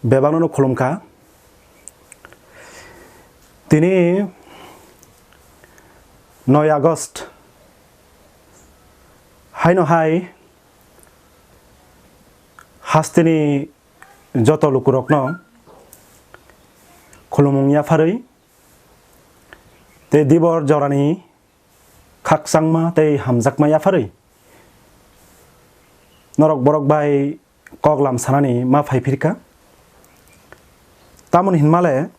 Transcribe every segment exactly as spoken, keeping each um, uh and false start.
bebakno no khulumkha. Tini noi August haino hai hasteni joto lukurokno khulumung yapharwi tei dibor jorani khakchangma tei hamjakma yapharwi norok borok bai kok lam sanani ma phai phirkha. Tamoni hinmale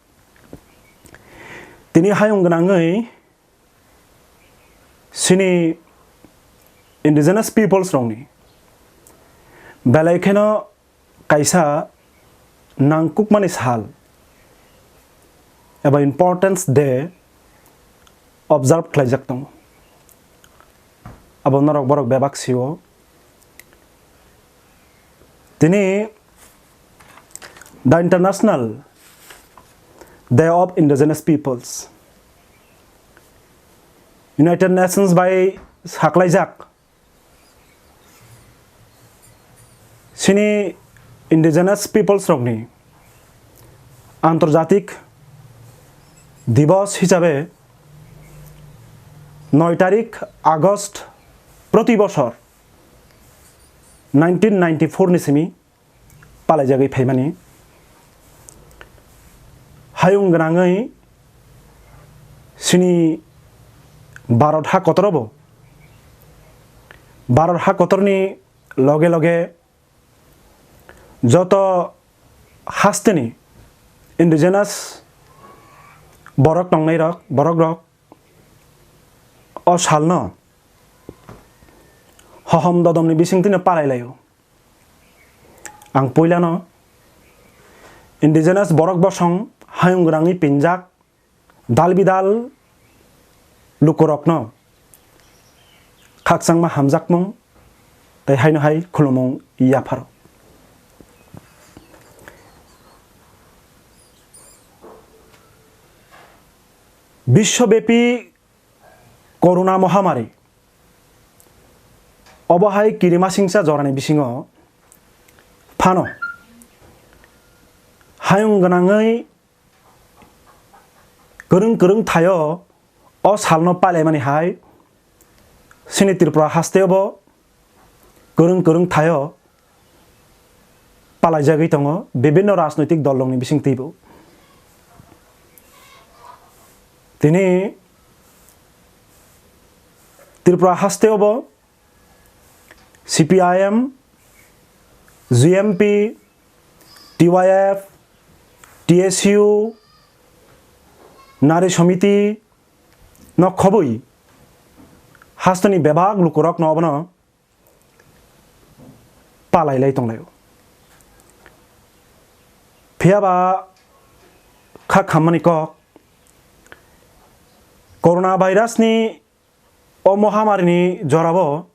tini hayung gwnangwi chini indigenous peoples rokni belai kheno kaisa nangkukmani sal eba importance day observe khlaijak tongo. Abo norok borok bebak sio. Tini the International Day of Indigenous Peoples, United Nations bai saklaijak chini indigenous peoples rokni antarjatik dibos hisabe noi tarik August proti bosor nineteen ninety-four ni simi palaijagwi phaimani. Hayung gwnangwi chini Bharat ha kotorobo, Bharat ha kotorni loge loge joto hasteni indigenous borok tongnairok, borokrok o salno hohom dodomni bisingtwino palailaio. Ang puilano indigenous borok bosong hayung gwnangwi pinjak dal bidal lukurokno khakchangma hamjakmung tei haino hai khulumung yapharo. Biswobepi Corona mohamari obo hai kirimasingcha jorani bisingo phano hayung gwnangwi kwrwng kwrwng thaio o salno pailaimani hai chini Tripura hasteo bo kwrwng kwrwng thaio palaijagwi tongo bibinno rajnoitik dol rokni bisingtwibo. Tini Tripura hasteo bo C P I M, G M P, T Y F, T S U, Nari Samiti no khobwi hasteni bebak lukurokno obono palailai tonglaio. Phiyaba kha khammani kok Corona virus ni o mohamari ni jorao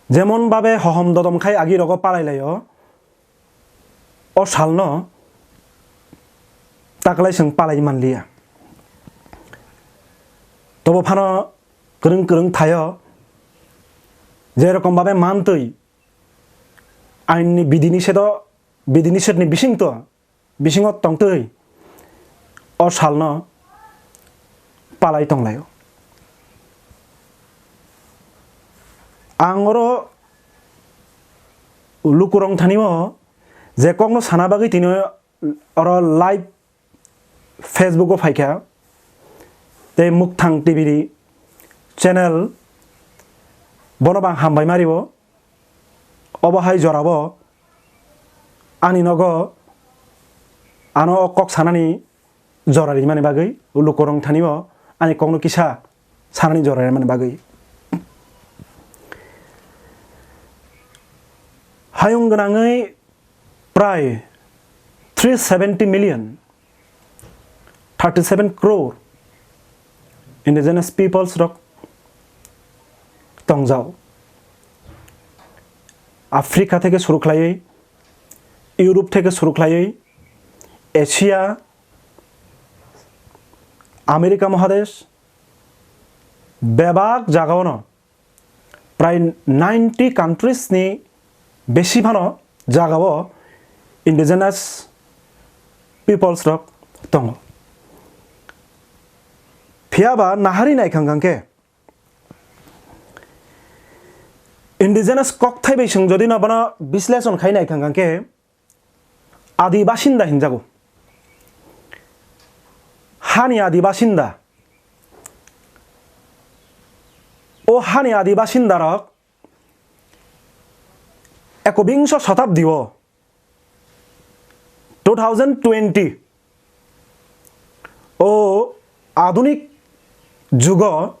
jemon babe hohom dodom khai agi rogo palai laio, o salno taklai chwng palai manliya. Tobo phano kwrwng kwrwng thaio, je rokom babe mantwi ain ni bidhi nisedo, bidhi nisedni bisingto bisingo tongtwi o salno palai tonglaio. Ang oro lukurok thani o je kokno sana bagwi tini oro live Facebook o phaikha tei Mukthang T V ni channel bono bang hambai mario. Obo hai jorabo ani nogo ano o kok sanani jora rimani bagwi, lukurok thani o ani kokno kisa sanani jora rimani bagwi. Hayung gwnangwi prai three seventy million, thirty seven crore indigenous peoples rok tongjao. Africa theke suru khlaiwi, Europe theke suru khlaiwi, Asia, America mohadesh, bebak jagaono prai ninety countries ni besi phano jagao indigenous peoples rok tongo. Phiya ba nahari naikha hwnkha khe, indigenous kokthai bai chwng jodi no bono bisleshon khai naikha hwnkha khe, adi basinda hinjago. Hani adi basinda. O hani adi basinda rok ekobingso shatabdi o, two thousand twenty o adunik jugo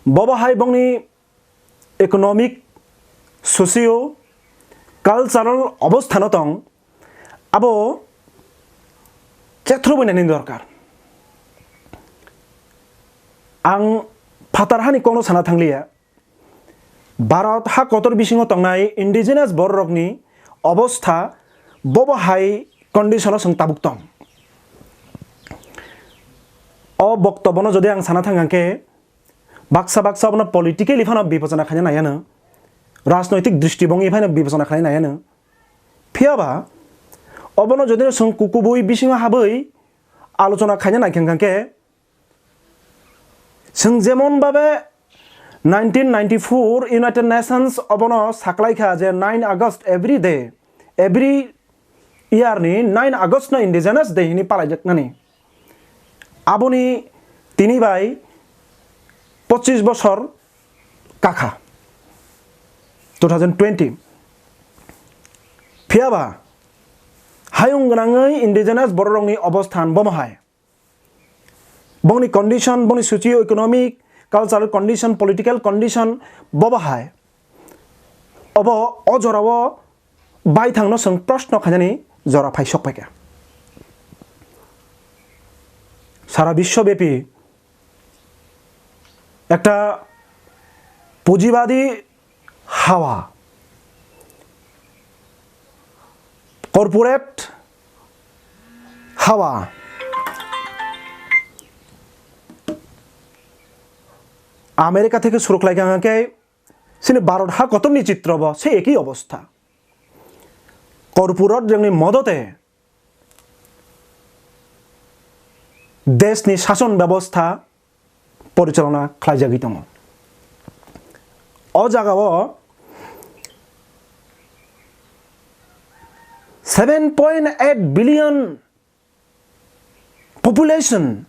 bobo hai bongni economic, socio, cultural obosthano tong, abo chethrobwi nani dorkar. Ang phatar hani kokno sana thangliya, Bharat ha kotor bisingo tongnai indigenous bororokni obostha bobo hai condition-o chwng tabuk tong. O boktobono jodi ang sana thang khe, baksa baksa abono politically phano bibechona khaina naiya no, rajnoitik dristibong bai phano bibechona khaina naiya no. Phiya ba obono jodi no chwng kukubui bisingo habwi alochona khaina naikha hwnkha khe, chwng jemon babe nineteen ninety-four United Nations obono saklaikha je nine August every day, every year ni nine August no Indigenous Day hini palaijaknani. Aboni tini bai pochis bosor kakha, two thousand twenty. Phiya ba hayung gwnangwi indigenous bororokni obosthan bomo hai. Bongni condition, bongni socio-economic, cultural condition, political condition, bobo hai. Obo o jorao baithangno chwng proshno khainani jora phai sok phaikha. Sara biswobepi ekta pujibadi hawa, corporate hawa. America theke suruk lai kha khe chini Bharat ha kotorni chitro bo se ekhi obostha. Corporate rokni modote deshni shason bebostha porichalona khlaijagwi tongo. O jagao seven point eight billion population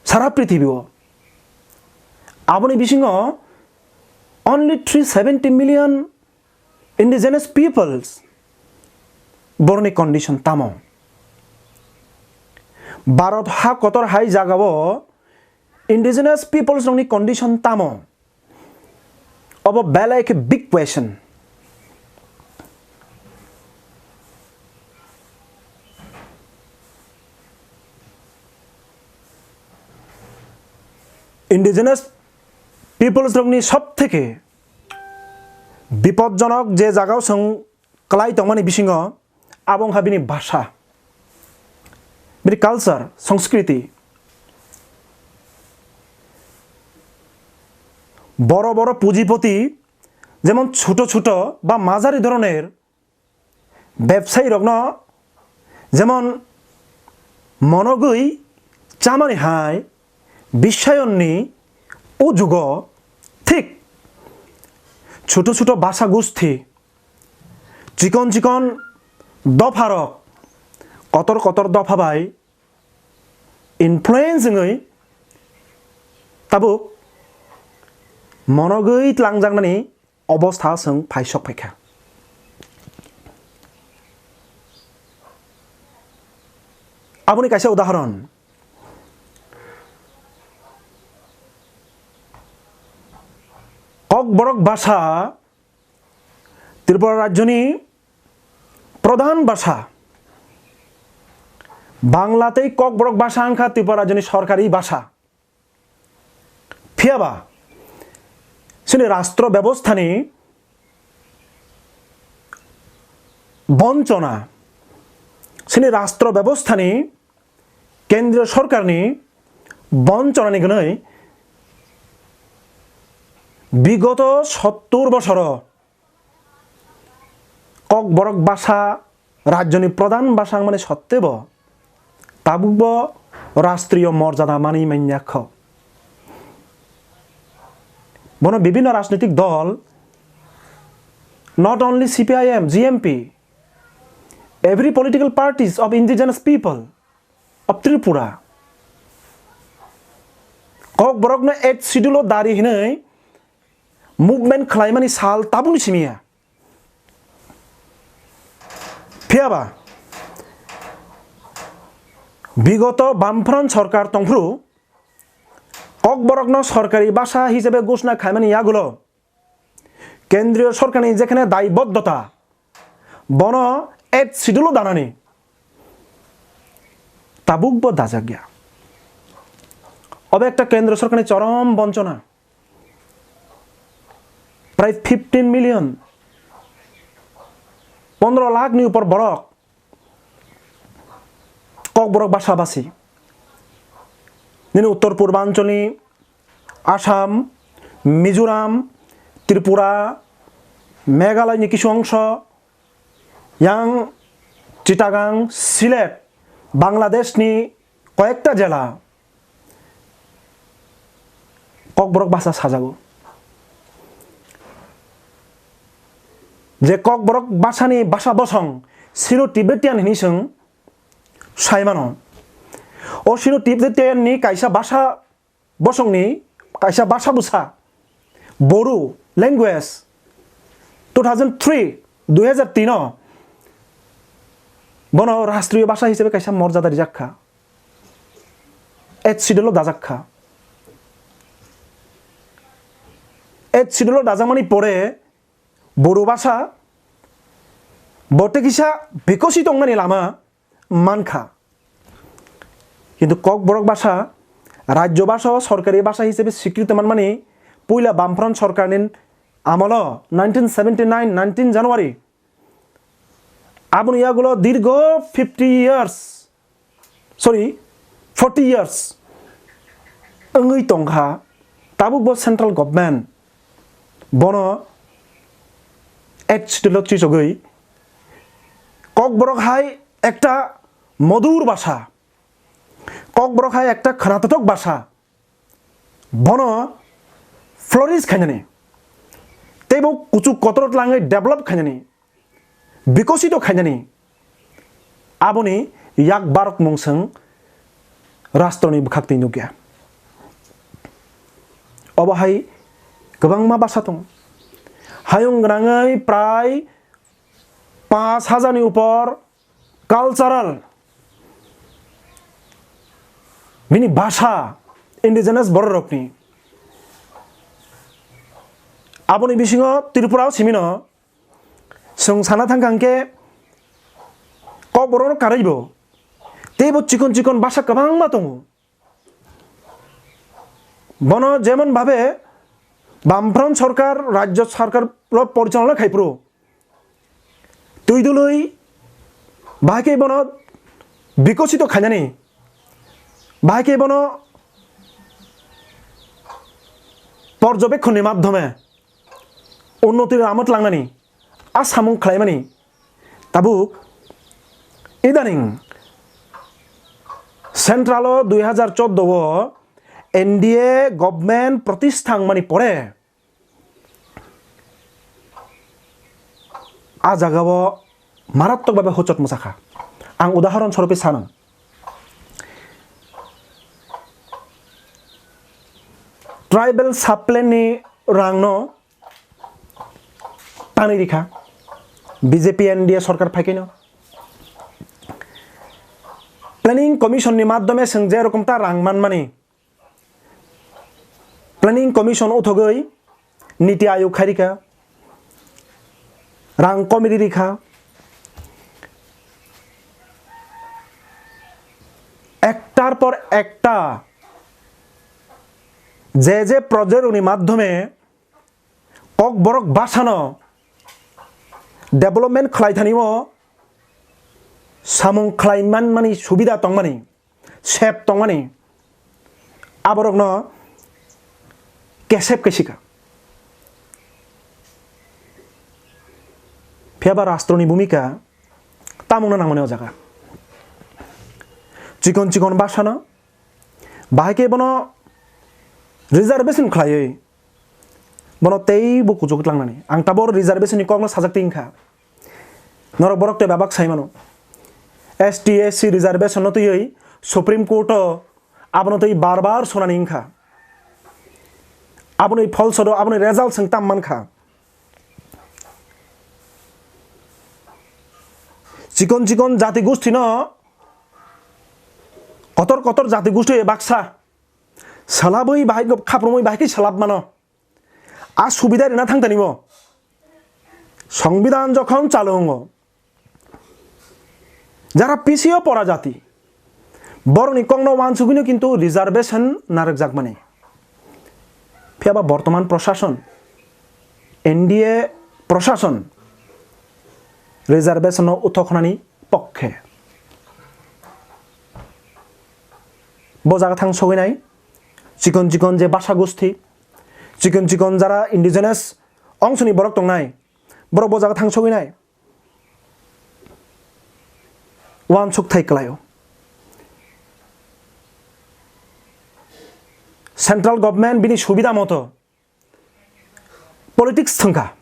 sara prithibio. Aboni bisingo only three seventy million indigenous peoples, boroni condition tamo? Bharat ha kotor hai jagao indigenous peoples rokni condition tamo? Obo belai khe big question. Indigenous peoples rokni sob theke bipodjonok je jagao chwng kwlai tongmani bisingo abo wngkha bini bhasha, bini culture, sanskriti. Boro boro pujipoti, jemon chuto chuto ba majari dhoroner bebsayi rokno jemon monogwi chamani hai Biswayonni o jugo thik chuto chuto basa gusti, chikon chikon dopharok kotor kotor dopha bai influence wngwi tabuk monogwi tlangjaknani obostha chwng phaisok phaikha. Aboni kaisa udahoron, Kokborok basa Tripura rajyoni pradhan basa. Bangla tei Kokborok basa wngkha Tripura rajyoni sorkari basa. Phiyaba chini rastro bebosthani bonchona, chini rastro bebosthani kendriyo sorkarni bonchonani gwnwi bigoto sottur bosoro Kokborok basa rajyoni pradhan basa wngmani sottebo tabukbo rastriyo morjada manwi manya kho. Bono bibhinno rajnitik dol, not only C P I M, G M P, every political parties of indigenous people of Tripura, Kokborokno eighth schedule o dari hinwi movement khlaimani sal tabukni simi ya. Phiyaba bigoto Bamfront sorkar tongphuru Kokborokno sorkari basa hisabe ghosna khaimani yagulo kendriyo sorkarni jekhane daiboddota, bono eighth schedule o danani tabukbo dajak ya. Obo ekta kendro sorkarni chorom bonchona. Prai fifteen million, pondro lakh ni upor borok Kokborok basa basi. Nini uttor purbancholni Assam, Mizoram, Tripura, Meghalaya ni kisu ongso, yang Chittagong, Sylhet, Bangladesh ni koyekta jela Kokborok basa sajago. Je Kokborok basani basa bosong Sino-Tibetan hinwi chwng saimano. O Sino-Tibetan ni kaisa basa bosongni kaisa basa bwsa Boru language two thousand three, dui hazar tin o bono rastriyo basa hisabe kaisa morjada rijak kha. Eighth schedule o dajak kha. Eighth schedule o dajakmani pore Boru basa bo tei kisa bikosi tongnani lama mankha. Kintu Kokborok basa rajyo basa o sorkari basa hisabe swikriti manmani puila Bamfront sorkarni amolo nineteen seventy nine nineteen January. Aboni yagulo dirgo fifty years, sorry, forty years wngwi tongkha, tabukbo central government bono eighth schedule o chisogwi Kokborok hai ekta modur basa, Kokborok hai ekta khwnatotok basa, bono flourish khainani, teibo kuchuk kotor tlangwi develop khainani, bikosito khainani, aboni yak barok mung chwng rastroni bwkhak twi nukya. Obo hai kwbangma basa tongo. Hayung gwnangwi prai panch hajar ni upor cultural, bini basa, indigenous bororokni. Aboni bisingo Tripura o simino chwng sana thangkha hwnkhe Kokborok karwibo teibo chikon chikon basa kwbangma tongo. Bono jemon bhabe Bamfront sorkar, rajyo sorkar o porichalona khai phuru twi dului bahai khe bono bikosito khainani, bahai khe bono porjobekhonni madhyome unnoti lama tlangnani a samung khlaimani tabuk idaning central o dui hazar chordo o N D A government protistha wngmani pore a jagao marattok bhabe hochot mwchakha. Ang udahoron soropi sanw, tribal sub plan ni rangno tanwi rikha B J P N D A sorkar phaikhaino. Planning Commission ni madhyome chwng je rokom ta rang manmani, Planning Commission uthogwi Niti Ayog khai rikha, rang committee rikha, ektar por ekta je je project rokni madhyome Kokborok bwsano development khlai thani o samung khlai manmani subida tongmani, sep tongmani, aborokno kesep kesika. Phiya ba rastro ni bhumika tamungno nangmani o jaga. Chikon chikon bwsano bahai khe bono reservation khlaiwi bono teibo kuchuk tlangnani. Ang tabor reservation ni kokno sajak twi wngkha. Norok borok tei babak sai mano. S T, S C reservation no twiwi Supreme Court o abono twi bar bar sonani wngkha. Aboni pholsoro, aboni result chwng tam mankha. Chikon chikon jati gosti no kotor kotor jati gosti baksa salabwi bahai khaprumwi bahai khe salab mano. A subida rina thang tani bo. Songbidan jokhon chalo wngo, jara P C o pora jati, borokni kokno uansugwino kintu reservation narwkjakmani. Phiya ba bortoman proshason, N D A proshason reservation no uthoknani pokkhe. Bo jaga thang sogwi nai, chikon chikon je basa gusti, chikon chikon jara indigenous ongsoni borok tongnai, borok bo jaga thang sogwi nai. Uansuk thai kwlaio. Central government bini subida moto politics thwngkha.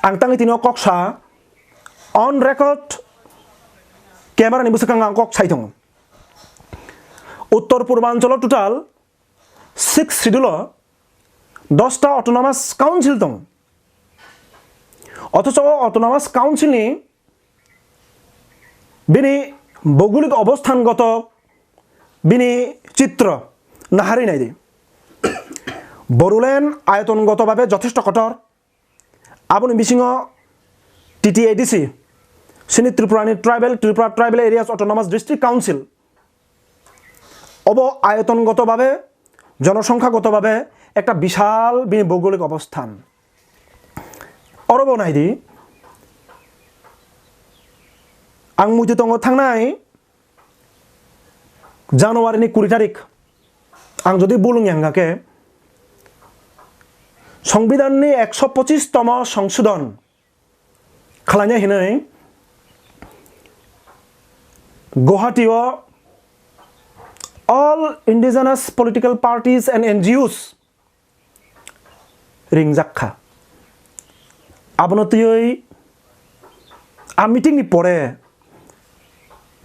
Ang tangwi tini o kok sa, on record camera ni bwskango ang kok sai tongo. Uttor Purbanchalo total six schedule o dosta autonomous council tongo. Othocho o autonomous council ni bini bhougolik obosthan goto bini chitro naharwi nai di. Bodoland ayoton goto babe jothesto kotor. Aboni bisingo T T A D C, sini Tripura ni tribal, Tripura Tribal Areas Autonomous District Council. Obo ayoton goto babe, jonosongkha goto babe ekta bishal bini bhougolik obosthan. Orobo nai di, ang muitu tongo thangnai January ni kuri tarik, ang jodi bul wngya hwnga khe, Songbidan ni ekso pochis tomo songsodon khlainai hinwi Guwahati o all indigenous political parties and N G Os ringjak kha. Abono twiwi a meeting ni pore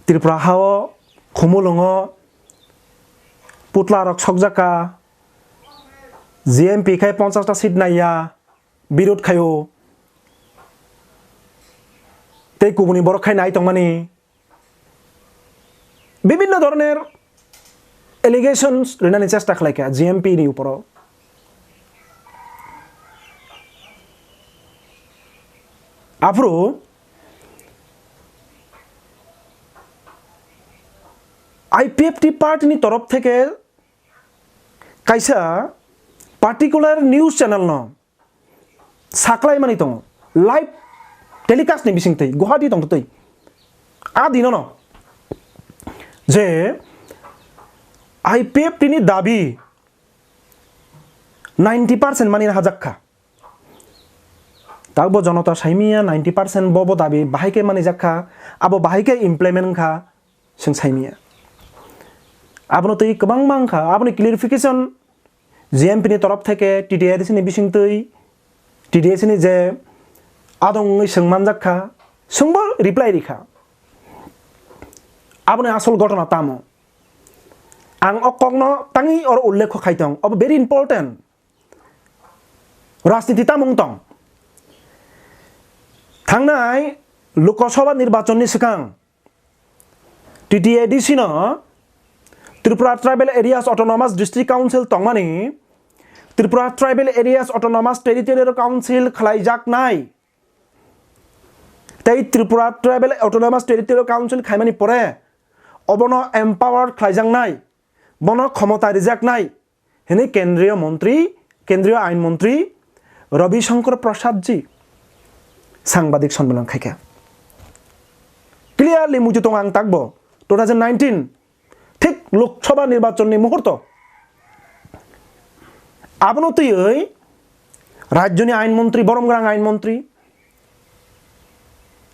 Tripura hao Khumulwngo putla rok sokjak kha, G M P khai ponchash ta seat naiya, birod khaio, tei kubuni borok khai nai tongmani. Bibinno dhoroner allegations rinani chesta khlaikha G M P ni uporo. Aphuru I P F T party ni torof theke kaisa particular news channel no saklai mani tongo, live telecast ni bising twi Guwahati tong twi a dino no je I P F T ni dabi ninety percent mani hajak kha. Tabukbo jonota saimiya ninety percent bo bo dabi bahai khe mani jak kha, abo bahai khe implement wng kha, chwng saimiya. Abono twi kwbangma wng kha, aboni clarification G M P ni torof theke T T A D C ni bising twi, T T A D C ni je adong wngwi swng manjak kha, swngbo reply rikha. Aboni asol ghotona tamo? Ang o kokno tangwi oro ullekho khai tong, obo very important. Rajniti tamo wng tong? Thangnai Lok Sabha nirbachon ni swkang T T A D C no Tripura Tribal Areas Autonomous District Council tongmani Tripura Tribal Areas Autonomous Territorial Council khlaijaknai tei Tripura Tribal Autonomous Territorial Council khaimani pore obono empowered khlaijaknai, bono khomota rijaknai hwnwi Kendriya Montri, Kendriya Ain Montri Ravi Shankar Prasad ji sangbadik sonmilan khaikha. Clearly muitu tongo ang takbo two thousand nineteen thik Lok Sabha nirbachon ni muhurto. Abono twiwi Rajyoni ain montri, borom gwnang ain montri.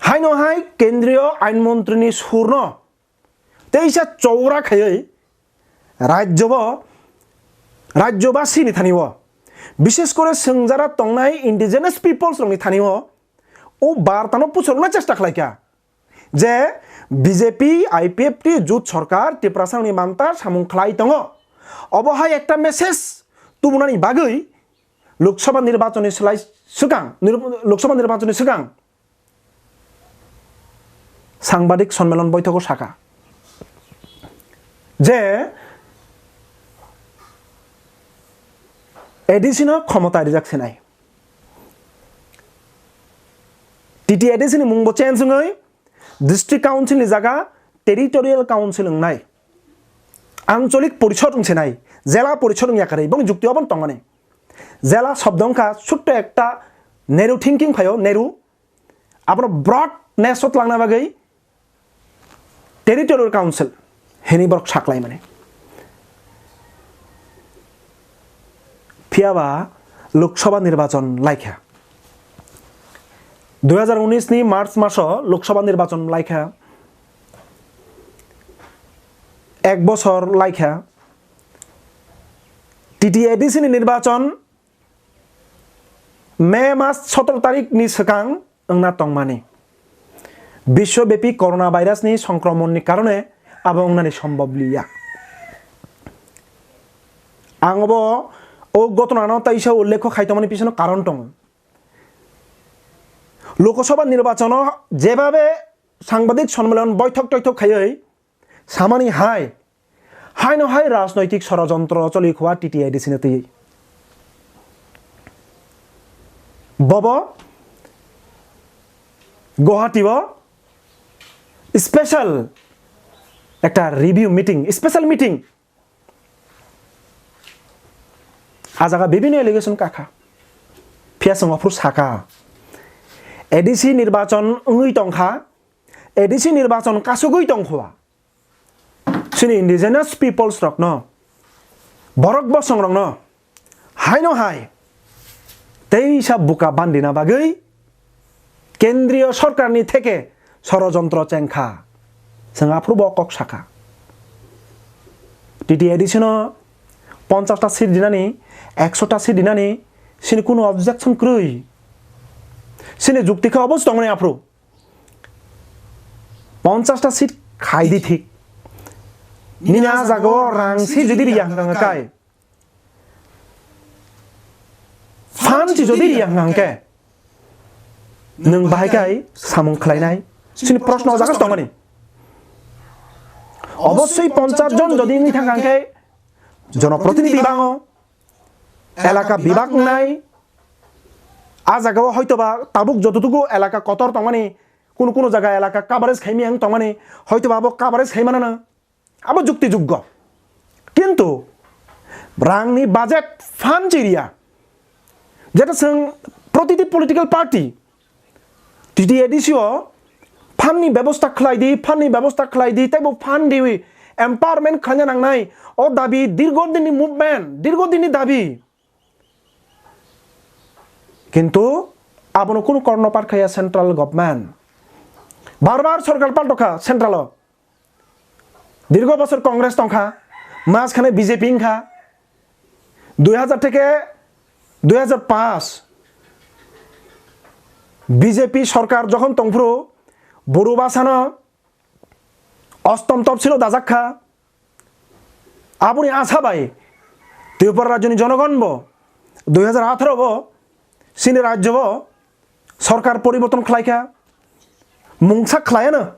Haino hai kendriyo ain montrini surno teisa chowra khaiwi rajyobo, rajyobasini thani o, bishes kore chwng jara tongnai indigenous peoples rokni thani o, o bartano puchorna chesta khlaikha je B J P, I P F T jut sorkar Tiprasarokni manta samung khlai tongo. Obo hai ekta message tubunani bagwi Lok Sabha nirbachonni slai swkang, nir-, Lok Sabha nirbachonni swkang sangbadik sonmelon boithogo saka je A D C no khomota rijak sinai. T T A D C ni mungbo change wngwi District Council ni jaga Territorial Council wngnai. Anchalik Porishod wngsinai, Jela Porishod wngya kwrwi, boni jukti oboni tongmani. Jela shobdo wngkha chutto ekta narrow thinking phaio, narrow. Abono broadness o twlangna bagwi Territorial Council hini borok saklaimani. Phiyaba Lok Sabha nirbachon laikha. Dui hajar unis ni March maso Lok Sabha nirbachon laikha. Ek bosor laikha. T T A D C ni nirbachon May mas sotoro tarik ni swkang wngna tongmani. Biswbyapi corona virus ni songkromonni karone abo wngnani sombhob liya. Ang obo o gotnano taisa ullekho khai tongmani pisono karon tongo. Lok Sabha nirbachano jebabe sangbadik sonmelon boithok toithok khaiwi samani hai, haino hai rajnoitik sorojontro choli khua T T A D C ni twi. Bobo Guwahati o special ekta review meeting, special meeting. A jaga bibhinno allegation kakha. Phiya chwng ophuru saka. A D C nirbachon wngwi tongkha, A D C nirbachon kasugwi tongkha. Chini indigenous peoples rokno, borok bosong rokno, haino hai, teisa buka bandina bagwi kendriyo sorkarni theke sorojontro chengkha. Chwng aphuru bo kok sakha. T T A D C no ponchash ta seat dinani, ekso ta seat dinani, chini kunu objection kwrwi. Chini jukti khe obo se tongmani aphuru. Ponchash ta seat khai di thik. Nini a jaga o rang si jodi riya hwnkha kai. Phan si jodi riya hwnkha khe. Nwng bahai kai samung khlainai. Chini proshno o jaga tongmani. Obosoi ponchash jon jodi wngwi thangkha khe jonoprotinidhi bango. Elaka bibak wngnai. A jaga o hoitoba tabuk jototuku elaka kotor tongmani, kunu kunu jaga elaka coverage khaimaya wng tongmani, hoitoba abo coverage khaimanano. Abo jukti juggo. Kintu rangni budget phan chiriya. Jeta chwng protiti political party T T A D C o phan ni bebosta khlai di, phan ni bebosta khlai di, tei bo phan riwi empowerment khlaina nangnai. O dabi dirgo dinni movement, dirgo dinni dabi. Kintu abono kunu kornopar khaya central government. Bar bar sorkar paltokha central o. Dirgo bosor Congress tongkha, majkhane B J P wngkha. Dui hajar theke dui hajar paanch B J P sorkar jokhon tongphuru, Buru bhasano ostom topsilo dajak kha. Aboni asa bai Tripura rajyoni jonogon bo dui hajar atharo bo chini rajyo bo sorkar poriborton khlai kha, mungsa khlai ano.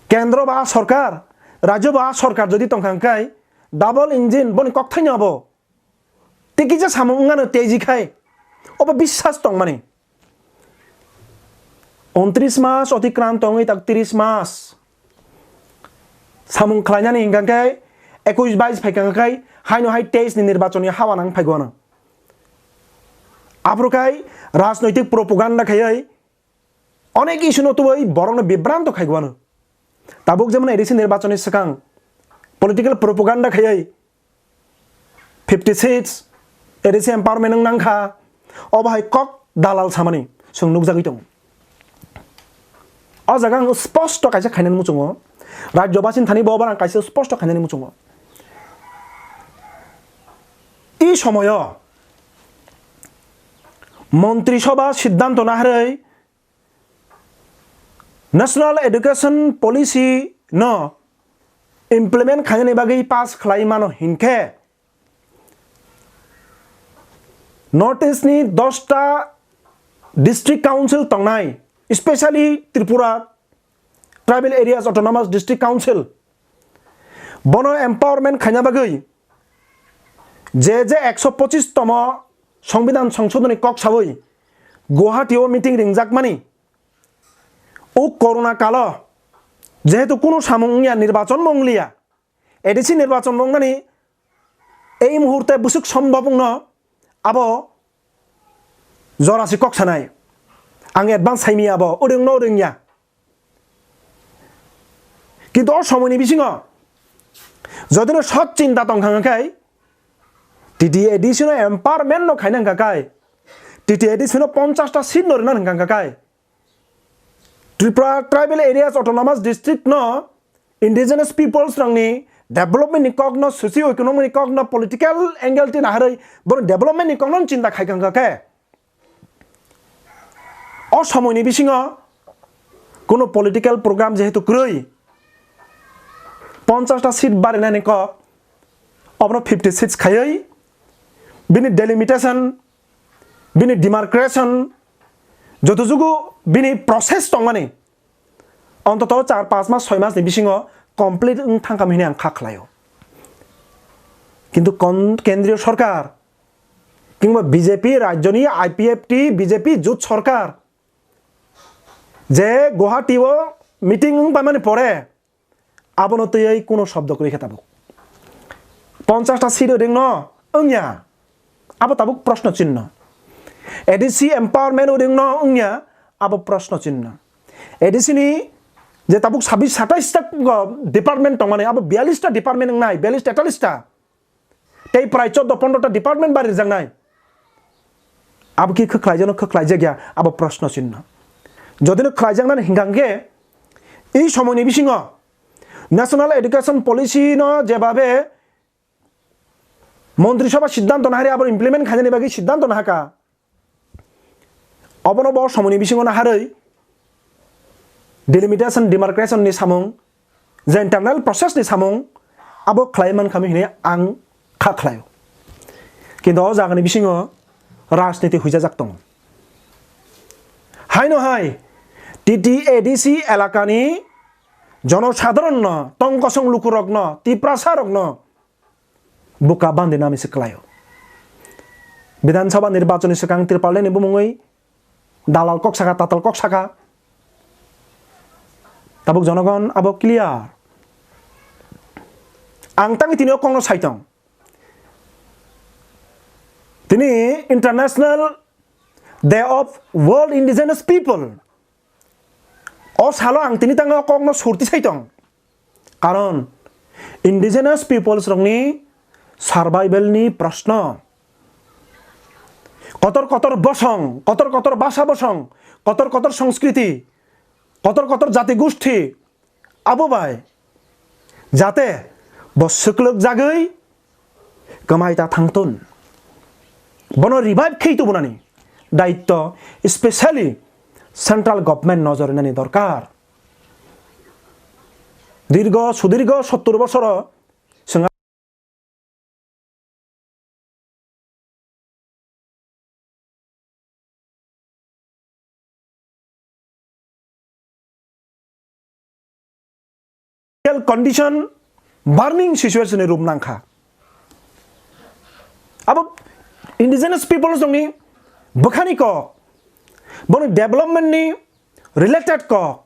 Kendro ba sorkar, rajyo ba sorkar jodi tongkha hwnkhe double engine boni kokthaino abo. Tei kisa samung wngano teji khai, obo biswas tongmani. Untris mas otikranto wngwi tak tris mas samung khlainani hwnkha khe ekush bais phaikha khe haino hai teis ni nirbachon ni hawa nang phaigo ano. Aphuru khai rajnoitik propaganda khaiwi onek issue no tubui borokno bibranto khaigo ano. Tabuk jemon A D C nirbachon ni swkang political propaganda khaiwi fifty seats, A D C empowerment wng nang kha, obo hai kok dalal samani chwng nukjagwi tongo. O jaga ang sposto kaisa khainani muchungo, Rajya Basini thani bo ang kaisa sposto khainani muchungo. I somoyo Montri Sabha siddhanto naharwi National Education Policy no implement khainani bagwi pass khlai mano hinkhe, North East ni dosta district council tongnai, especially Tripura Tribal Areas Autonomous District Council, bono empowerment khaina bagwi je je ekso pochis tomo Songbidan Songshodhoni kok sawi Guwahati o meeting ringjakmani, o corona kalo jehetu kunu samung wngya, nirbachon bo wngliya, A D C nirbachon bo wngnani ei muhurte bwswk sombhob wngno, abo jorasi kok sanai. Ang advance saimi abo, o rwngno rwngya. Kintu o somoini bisingo jodino sot chinta tongkha hwnkha khai, T T A D C no empowerment no khaina hwnkha khai, T T A D C no ponchash ta seat no rwna hwnkha khai, Tripura Tribal Areas Autonomous District no indigenous peoples rokni development ni kok no, socio economic ni kok no, political angle ti naharwi bono development ni kok no chinta khai kha hwnkha khe, o somoini bisingo kuno political program jehetu kwrwi, ponchash ta seat barinani kok, obono fifty seats khaiwi bini delimitation, bini demarcation, joto jugo bini process tongmani, ontoto char panch mas, soi mas ni bisingo complete wng thangkha hinwi ang kha khlaio. Kintu kon-, kendriyo sorkar kingba B J P rajyoni I P F T B J P jut sorkar je Guwahati o meeting wng paimani pore abono twiwi kuno shobdo kwrwi khe tabuk. Ponchash ta seat rwngno wngya, abo tabuk proshno chinno. A D C empowerment rwngno wngya, abo proshno chinno. A D C ni je tabuk sabbish satais ta department tongmani, abo biyallis ta department wngnai, biyallis ta, tetallis ta. Tei prai choddo pondro ta department bari rwjaknai. Abo ki khwkhlaijak no khwkhlaijak ya, abo proshno chinno. Jodi no khlaijaknani hwnkha hwnkhe, ei somoini bisingo National Education Policy no jebabe Montri Sabha siddhanto naharwi abo implement khainani bagwi siddhanto nahakha. Obono bo somoini bisingo naharwi delimitation, demarcation ni samung, je internal process ni samung, abo khlai mankha hinwi ang kha khlaio. Kintu o jagani bisingo rajniti huijajak tongo. Haino hai T T A D C elakani jonosadharon no, tongkosong lukurokno, Tiprasa rokno buka bandi nami se kwlaio. Bidhan Sabha nirbachon ni swkang Tripal ni bumungwi dalal kok saka, tatal kok saka. Tabuk jonogon abo clear. Ang tangwi tini o kokno saitong. Tini International Day of World Indigenous People. O salo ang tini tangwi o kokno surti saitong. Karon indigenous peoples rokni survival ni proshno. Kotor kotor bosong, kotor kotor basa bosong, kotor kotor sanskriti, kotor kotor jati gusti, abo bai jate bo swklwk jagwi kwmai ta thangtun. Bono revive khe tubunani daitto specially central government nojor rinani dorkar. Dirgo, sudirgo sottur bosoro condition, burning situation ni room nangkha. Abo indigenous peoples rokni bwkhani kok, boni development ni related kok,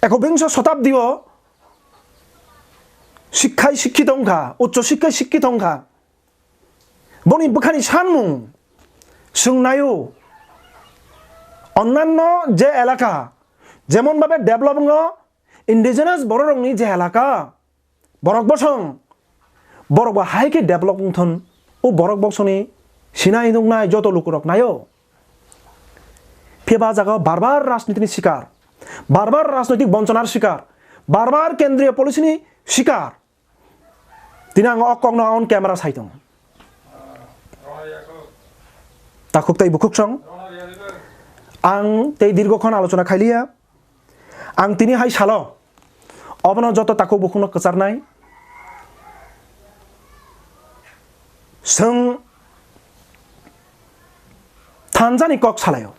ekobingso shatabdi o sikkhai sikkhi tongkha, uccho sikkhai sikkhi tongkha. Boni bwkhani sanmung swngnaio, onnanno je elaka jemon bhabe develop wngo, indigenous bororokni je elaka, borok bosong, borok bo hai khe develop wngthon. O borok boksoni sinai nuknai joto lukurok naio. Phiya ba jagao bar bar rajnitini sikar, bar bar rajnitik bonchonar sikar, bar bar kendriya policy ni sikar. Tini ang o kokno on camera sai tongo. Takhuk tei bukhuk song. Ang tei dirgokhon alochona khailiya. Ang tini hai salo obono joto takhuk bukhukno kwcharnai. Chwng thansa ni kok salaio.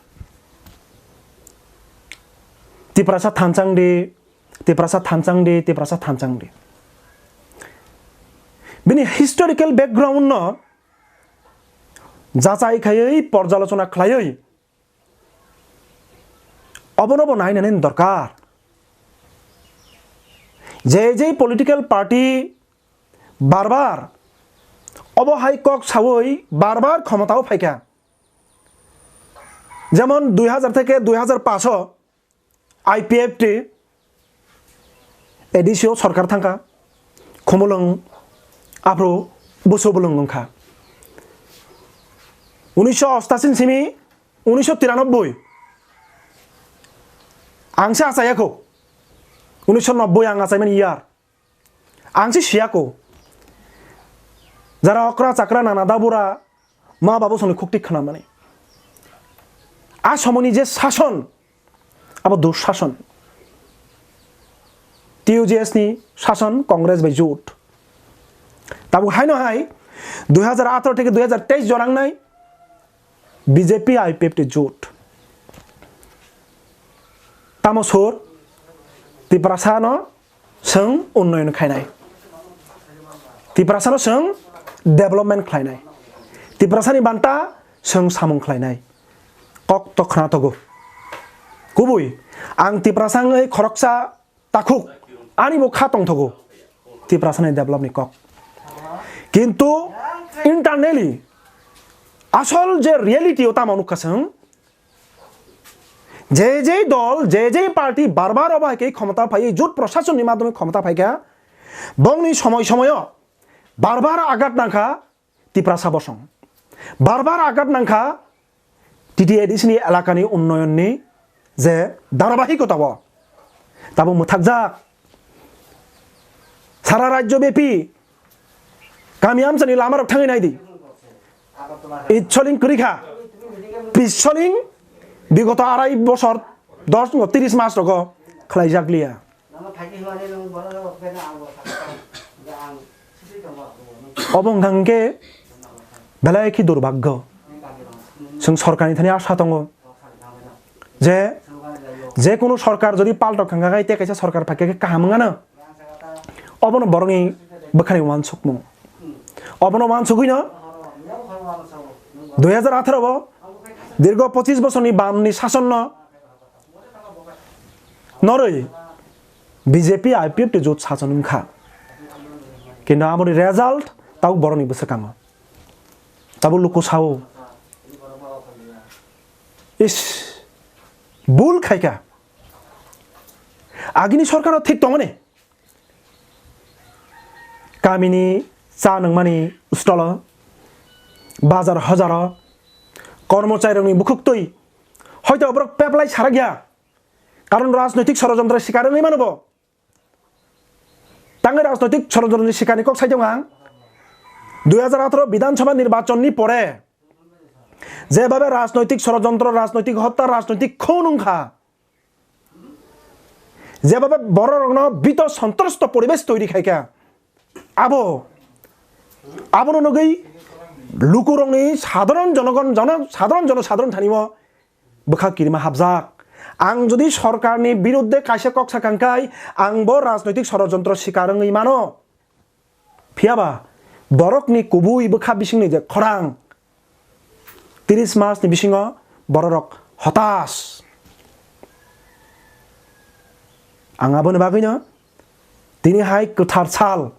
Tiprasa thansa wng di, Tiprasa thansa wng di, Tiprasa thansa wng di. Bini historical background no jachai khaiwi porjalochona khlaiwi obono bo nainani dorkar. Je je political party bar bar obo hai kok sawi bar bar khomotao phaikha. Jemon dui hazar theke dui hazar paanch o I P F T A D C o sorkar thangkha, Khumulwng aphuru Busu Bulwng wngkha. Unisho ostasin simi unisho tiranoboi ang se achayakho, unisho nobboi ang achaimani year. Ang se siyako. Jara okra chakra nana dabura ma babu songni khukti khwnamani. A somoini je sason, abo dushason. T U J S ni sason Congress bai jut. Tabuk haino hai dui hazar atharo theke dui hazar teis jorangnai B J P I P F T jut. Tamo sur Tiprasa no Chwng unnoyon khlainai. Tiprasano chwng development khlainai. Tiprasani banta chwng samung khlainai. Kok to khna togo. Kubui, ang Tiprasa wngwi khoroksa takhuk, ani bo kha tongthogo Tiprasani developni kok. Kintu internally asol je reality o tamo nukha chwng, je je dol, je je party bar bar obo hai khe khomota phaiwi jut prosasonni madhyome khomota phaikha, bongni somoi somoio bar bar agat nangkha Tiprasa bosong, bar bar agat nangkha T T A D C ni elakani unnoyonni je dharabahikota o tabo mwthakjak. Sara rajyo bepi kami amchani lamarok thangwi naidi. Itsoling kwrwi kha. Pitsoling bigoto arai bosor dos ngo tris mas rogo khlaijak liya. Obo wngkha hwnkhe belai khe durbhagyo. Chwng sorkarni thani asa tongo. Je, je kunu sorkar jodi paltok thangkha khai tei kaisa sorkar phaikha khe kaham wngano. Obono borokni bwkhani uansukmung. Obono uansugwino dui hazar atharo o dirgo pochis bosorni bamni sasonno norwi B J P I P F T jot sason wngkha. Kintu aboni result tabuk borokni bwswkango. Tabuk luku sao. Is, bul khaikha. Agini sorkar no thik tongmani. Kamini cha nangmani stolo, bazar hojaro, kormocharirokni bukhuktwi, hoito borok peplai sarakya. Karon rajnoitik sorojontro sikar wngwi mano bo. Tangwi rajnoitik sorojontro sikarni kok sai tongo ang. Dui hazar atharo Bidhan Sabha nirbachonni pore jebhabe rajnoitik sorojontro, rajnoitik hotta, rajnoitik khun wngkha, jebhabe bororokno bito sontrosto poribesh toiri khaikha, abo, abono nugwi lukurokni sadharon jonogon, jono-, sadharon jono sadharon thanio bwkha kirima hapjak. Ang jodi sorkarni birudde kaisa kok sakha hwnkhe, ang bo rajnoitik sorojontro sikar wngwi mano. Phiyaba borokni kubui bwkha bisingni je khorang, tris masni bisingo bororok hotas. Ang aboni bagwino tini hai kwthar sal,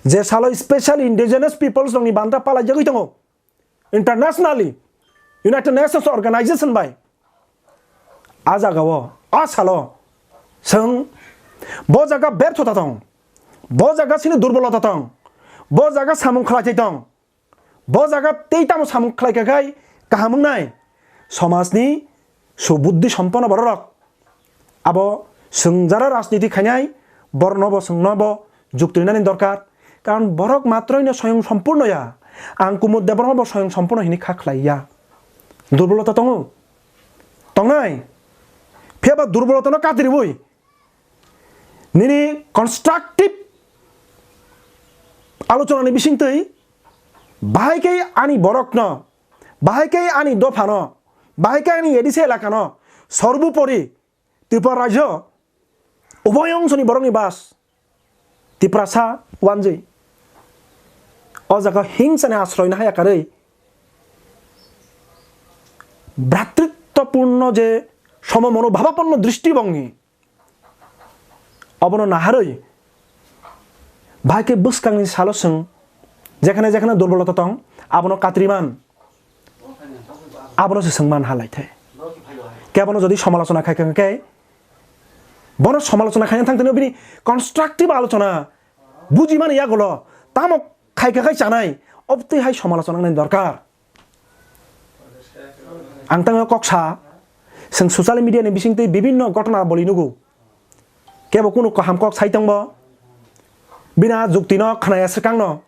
je salo special indigenous peoples rokni banta palaijagwi tongo. Internationally, United Nations Organization bai a jagao, a salo chwng bo jaga berthota tong, bo jaga chini durbolota tong, bo jaga samung khlaithai tong, Bo jaga tei tamo samung khlai kha khai kaham wngnai. Somajni subuddhi sompono bororok. Abo chwng jara rajniti khainai, borokno bo chwngno bo jukti rinani dorkar. Karon borok matroino soyong sompurno ya. Ang Kumud Debbarma bo soyong sompurno hini kha khlai ya. Durbolota tongo? Tongnai? Phiya ba durbolotano katiribwi nini constructive alochonani bisingtwi bahai khe ani borokno, bahai khe ani dophano, bahai khe ani A D C elakano, sorbupori Tripura rajyo uboyongsoni borokni bas Tiprasa wanjwi o jaga hingsani asroy nahaya karwi bhratriptopurno je somo mono bhabaponno dristi bongni obono naharwi bahai khe bwskangni salo chwng jekhane jekhane durbolota tong abono katriman. Abono se swngman halai the. Kebono jodi somalochona khai kha khe, bono somalochona khaina thang thani bini constructive alochona bujimani yagulo tamo khai kha khai chanai, obtwi hai somalochona nang dorkar. Ang tangwi kok sa, chwng social media ni bisingtwi bibinno ghotona boli nugo. Kebo kunu kaham kok sai tongbo, bini a jukti no khnaya swkang no.